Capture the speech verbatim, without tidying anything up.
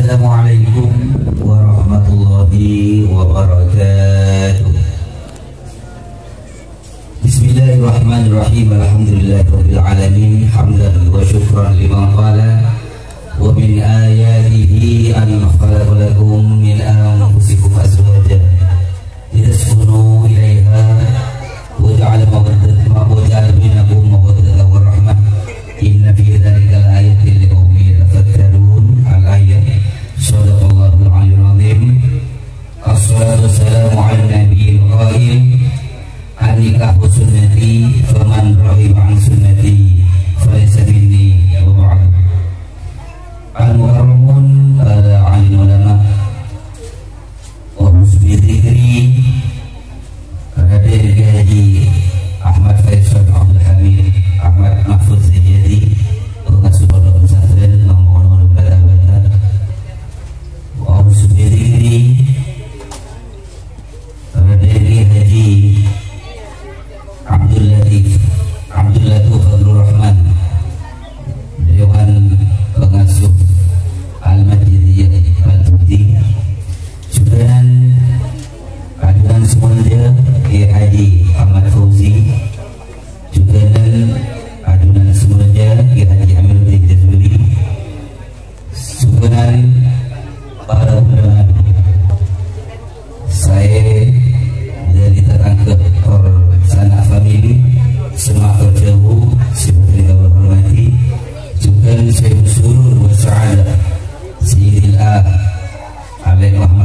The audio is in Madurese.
Assalamualaikum warahmatullahi wabarakatuh. Bismillahirrahmanirrahim. Alhamdulillahirabbil alamin. Hamdan wa syukran liman qala. Wa min ayatihi an khalaqa lakum min anfusikum azwaja litaskunu ilaiha wa ja'ala mawaddat-, wa ja'ala bainakum mawaddatan wa rahmah. Inna fi dzalika laayatin liqaumin yatafakkarun. Al-ayat. Shadaqallahul aliyyul azim. Assalatu wassalamu ala nabiyil qail, "An-nikahu sunnati, faman raghiba an sunnati, falaysa minni." Wa ba'du. Al-mukarramun, para alim ulama, wa husni dzikri, Raden Kiai Haji Ahmad Faisal Abdul Hamid Ahmad Mahfud Sejadi, pengasuh Pondok Pesantren Mamono Bata-Bata, wa husni dzikri, Raden Kiai Haji Abdul Latif, Abdul Latif Fadlur Rahman, Dewan Pengasuh Al-Majidiyah Al-Budi, jughân ajunan sè molja Kiai Haji Ahmad Fauzi, jughân ajunan sè molja Kiai Haji Amiruddin Jazuli, jughân para undangan. Saè dhâri tatangghâ tor sanak famili, sè mator jhâu, sè bhâdhân kaulâ hormati, jughân sahibu surur wa sa'adah, Sayyidil A, Alè Muhammad